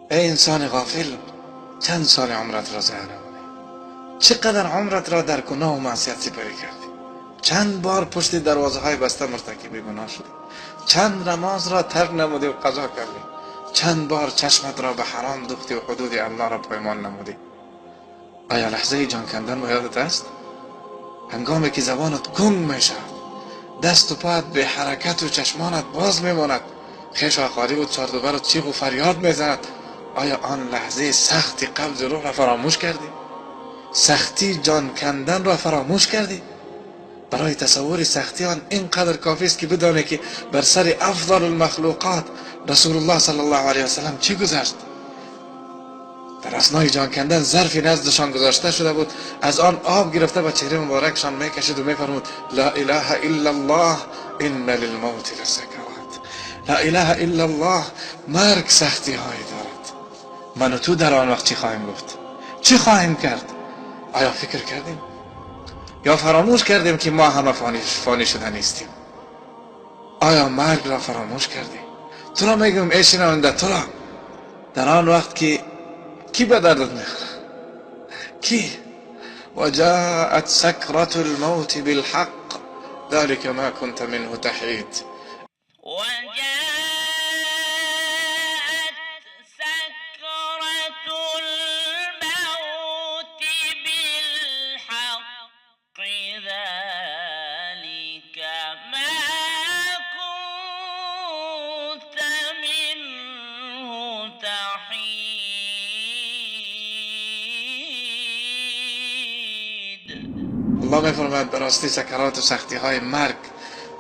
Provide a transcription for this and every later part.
Эй инсони ғофил, чанд соли умрат را ضایع نمودی؟ چقدر عمرت را در گناه و معصیت سپری کردی؟ چند بار پشت دروازه های بسته مرتکب گناه شدی؟ چند نماز را ترک نمودی و قضا کردی؟ چند بار چشمت را به حرام دوختی و حدود الله را پایمال نمودی؟ آیا لحظه جان کندن به یادت است؟ هنگامی که زبانت گنگ می شود، دست و پایت به حرکت و چشمانت باز میماند، خویش و اقارب و چهار و چیغ و فریاد میزند، آیا آن لحظه سختی قبض روح را فراموش کردی؟ سختی جان کندن را فراموش کردی؟ برای تصور سختی آن اینقدر کافی است که بدانی که بر سر افضل المخلوقات رسول الله صلی الله علیه و سلم چی گذشت. در اثنای جان کندن ظرفی نزدشان گذاشته شده بود، از آن آب گرفته به چهره مبارکشان میکشید و میفرمود لا اله الا الله ان للموت لسکرات. لا اله الا الله، مرگ سختی هایی دارد. من و تو در آن وقت چی خواهیم گفت؟ چی خواهیم کرد؟ آیا فکر کردیم؟ یا فراموش کردیم که ما همه فانی شده نیستیم؟ آیا مرگ را فراموش کردیم؟ تو را میگم ای شنونده، تو را در آن وقت که کی به دردت میخوره؟ کی؟ وجاءت سكرة الموت بالحق ذلك ما كنت منه تحيد. وجاءت سكرة الموت بالحق ذلك ما كنت منه تحيد. الله میفرماید به راستی سکرات و سختی های مرگ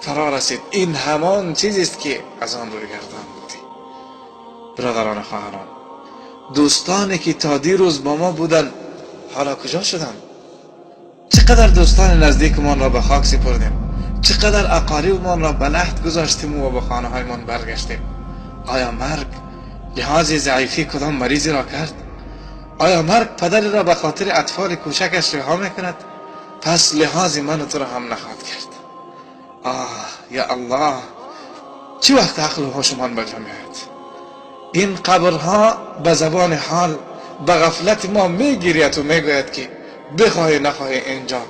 فرا رسید، این همان چیزی است که از آن روی گردان بودی. برادران و خواهران، دوستانی که تا دیروز با ما بودن حالا کجا شدن؟ چقدر دوستان نزدیکمان را به خاک سپردیم، چقدر اقاربمان را به لحد گذاشتیم و به خانه هایمان برگشتیم. آیا مرگ لحاظ ضعیفی کدام مریضی را کرد؟ آیا مرگ پدری را به خاطر اطفال کوچکش رها میکند؟ پس لحاظ من و تو را هم نخواهد کرد. آه یا الله، چی وقت عقل و هوشمان به جا میآید؟ این قبرها به زبان حال به غفلت ما میگیرید و میگوید که بخواهی نخواهی اینجا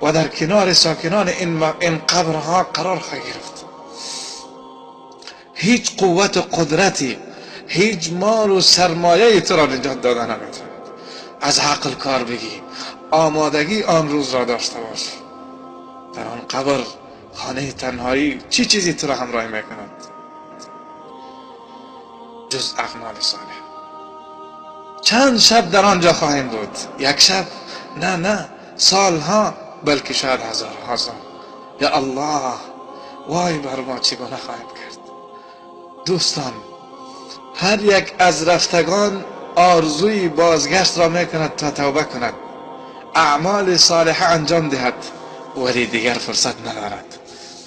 و در کنار ساکنان این قبرها قرار خواهی گرفت. هیچ قوت و قدرتی، هیچ مال و سرمایه تو را نجات داده نمیتواند. از عقل کار بگی، آمادگی آن روز را داشته باش. در آن قبر، خانه تنهایی، چی چیزی تو را همراهی میکند جز اعمال صالح؟ چند شب در آنجا خواهیم بود؟ یک شب؟ نه نه، سالها، بلکه شاید هزارها سال. یا الله، وای بر ما، چگونه خواهیم کرد؟ دوستان، هر یک از رفتگان آرزوی بازگشت را میکند تا توبه کند، اعمال صالحه انجام دهد، ولی دیگر فرصت ندارد.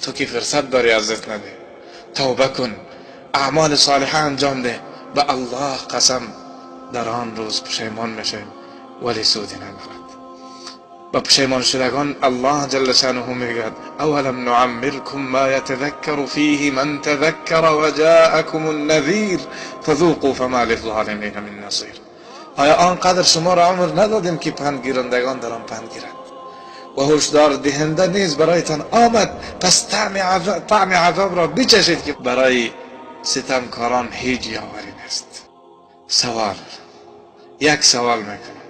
تو که فرصت داری از دست نده، توبه کن، اعمال صالحه انجام ده. به الله قسم در آن روز پشیمان میشویم ولی سودی ندارد. به پشیمان شدگان الله جل شانه میگوید اولم نعمرکم ما یتذکر فیه من تذکر وجاءکم النذیر فذوقوا فما للظالمین من نصیر. آیا آنقدر شما را عمر ندادیم که پندگیرندگان در آن پند گیرند و هشدار دهنده نیز برایتان آمد؟ پس طعم عذاب را بچشید که برای ستمکاران هیچ یاوری نیست. سوال، یک سوال میکنم،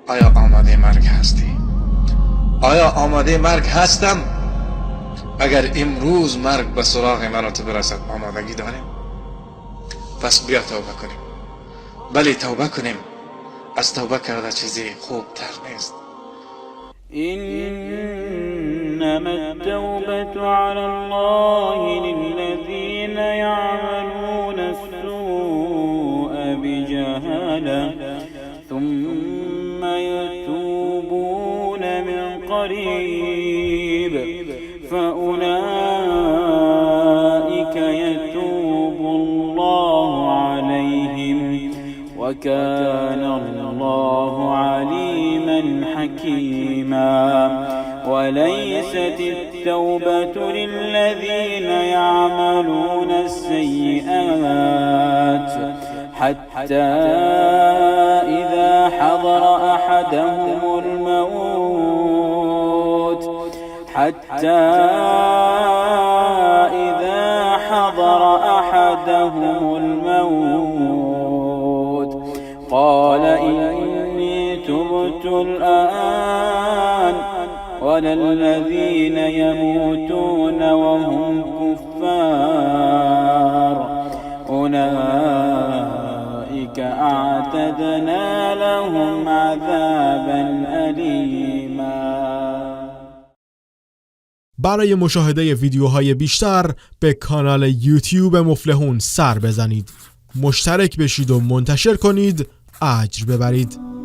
آیا آماده مرگ هستی؟ آیا آماده مرگ هستم؟ اگر امروز مرگ به سراغ من و تو برسد آمادگی داریم؟ پس بیا توبه کنیم. بلی، توبه کنیم. از توبه کرده چیزی خوبتر نیست. إنما التوبة على الله للذين يعملون السوء بجهالة ثم يتوبون من قريب فأولئك يتوب الله عليهم وكان الله عليما حكيما. وليست التوبة للذين يعملون السيئات حتى إذا حضر أحدهم الموت حتى إذا حضر أحدهم الموت قال إني تبت الآن ولا الذين يموتون وهم كفار أولئك أعتدنا لهم عذابا أليما. برای مشاهده ویدیوهای بیشتر به کانال یوتیوب مفلحون سر بزنید، مشترک بشید و منتشر کنید، اجر ببرید.